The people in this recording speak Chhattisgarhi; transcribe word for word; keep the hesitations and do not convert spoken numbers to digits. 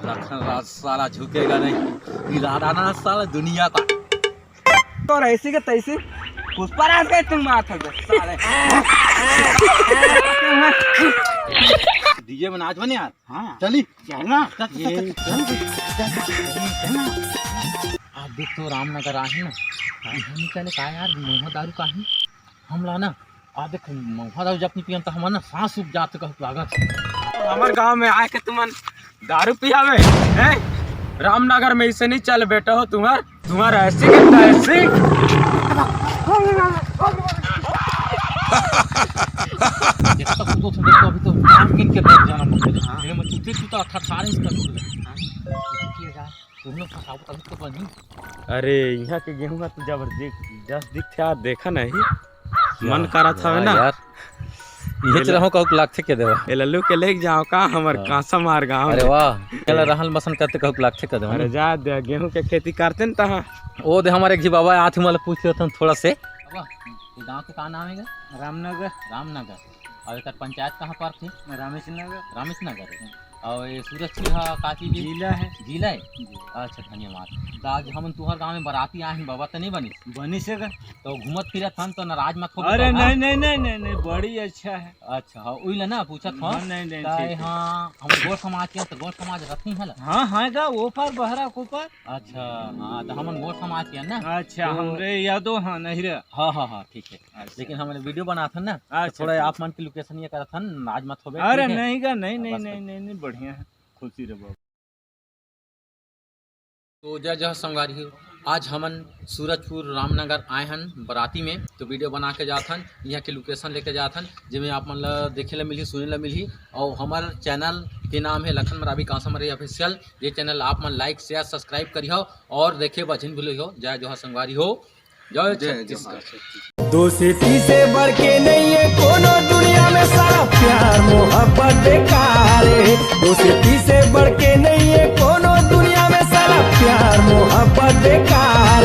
लखन राज साला झुकेगा नहीं, हिला डालना साला दुनिया का। तो ऐसी के तैसी पुष्पा राज का तुम मार था साले। डीजे में नाच बने यार। हाँ। चली। चल ना। चल, चल, चल, चल, चल। चल, चल, चल। आप देख तो रामनगर आहे ना, इहाँ निकले का यार, महुआ दारू का है? हमला ना, आ देख, महुआ दारू जब नहीं पियन त हमर ना सांस रुक जात कहत लागत। हमर गांव में आए के तुमन दारू पियावे, हैं? रामनगर में इसे नहीं चल बेटा हो तुम्हार, तुम्हार ऐसी के तैसी। देखो तो, देखो, अभी तो नाम गिन के बैठ जाना पड़ता है। हाँ। ये मैं चूते चूता अठारह साल इसका दूर है। हाँ। तुम लोग फंसाओ तभी तो बनी। अरे, यहाँ के गेहूं तो जबरदस्त दिखथे यार, देखा नहीं। मन करत हवे ना यार। ये चला हूँ कहूँ लागथे के देवा। ए लल्लू के लेके जाओ का हमर हाँ। कांसा मार गाँव अरे में। वाह, चला रहल बसन करते कहूँ लागथे के देवा। अरे जा दे, गेहूं के खेती करते न तहा। ओ दे हमारे एक जी बाबा आथे, मला पूछ लेथन थोड़ा से। बाबा, ये गांव के का नाम है? रामनगर। रामनगर। और एकर पंचायत कहाँ पर थे? रामेश नगर। रामेश नगर है। और ये सूरजपुर हा का चीज है? जिला है। जिला है? जी। अच्छा, धन्यवाद। तो आज हमन तुहर गांव में बराती आए हैं, बाबा तो नहीं बनी? बनी से का? तो घूमत फिरत हन तो नाराज मत हो अरे बाबा। नहीं, नहीं, नहीं, नहीं, नहीं, बड़ी अच्छा है। अच्छा, हाँ, उही ला ना पूछत हन। हाँ, नहीं, नहीं, ताए ठीक है। हाँ, हम गोंड़ समाज के, तो गोंड़ समाज रखनी है ला? हाँ, हाँ, गा, वो पार बहरा को पार। अच्छा, हाँ, तो हमन गोंड़ समाज के ना। अच्छा, तो हमरे यादो हाँ, नहीं रे। हाँ, हाँ, हाँ, ठीक है। अच्छा। लेकिन हमन वीडियो बनाथन ना, तो अच्छा, थोड़ा ठीक। आप मन के लोकेशन ये करथन, नाराज मत होबे, अरे ठीक है? नहीं गा, नहीं, हाँ, नहीं, बस नहीं, कर। नहीं, नहीं, बढ़िया है, खुशी रहो। तो जय जय संगवारी हो, आज हमन सूरजपुर रामनगर आए हन बराती में, तो वीडियो बना के जात हन, यहाँ के लोकेशन लेके जात हन, जेमे आप मन ला देखे ला मिलही, सुने ला मिलही। और हमर चैनल के नाम है लखन मरावी कांसा मरावी ऑफिशियल। ये चैनल आप मन लाइक, शेयर, सब्सक्राइब करिहो और देखे बझिन भूलिहो। जय जोहार संगवारी हो। जय जय छत्तीसगढ़। जोहार। दोस्ती से बढ़ के नहीं है कोनो दुनिया में, सारा प्यार मोहब्बत बेकार है। दोस्ती से बढ़ के नहीं है कोनो दुनिया में, सारा प्यार मोहब्बत बेकार